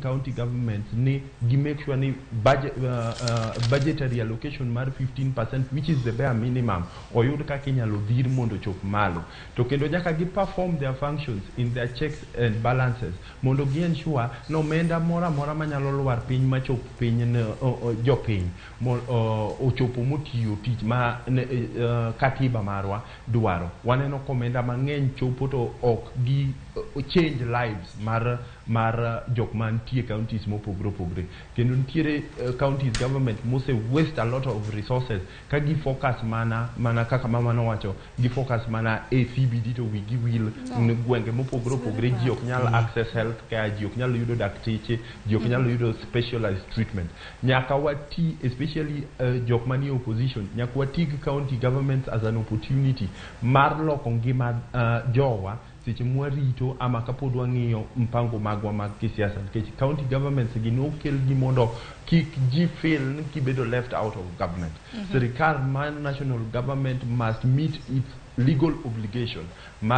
County government ni gi make sure ni budgetary allocation mar 15%, which is the bare minimum, oyud kaka inyalo dhir mondo ochop malo. To kendo nyaka gi perform their functions in their checks and balances mondo gi ensure ni omenda moro amora manyalo lwar piny machop piny ne jopiny ochopo motiyo tich ma ne, katiba marwa dwaro. Waneno ka omenda mang'eny chopo to ok gi change lives mar jok mantie counties mopogore opogore. Kendo nitiere counties government mose waste a lot of resources ka gi focus mana kaka mama nowacho, gi focus mana e CBD to wigi wil No. gwenge mopogore opogore. Ji ok nyal access health care, ji ok nyal yudo dakteche, ji ok nyal yudo specialized treatment. Nyaka wati, especially jok manie opposition, nyaka wati gi county governments as an opportunity mar loko ngima jowa seche mwarito ama kapod wang'iyo mpango magwa mag kisiasa, nikech county governments gi nokel gi mondo kik ji feel ni gibedo left out of government. Sirikal mar national government must meet its legal obligation mar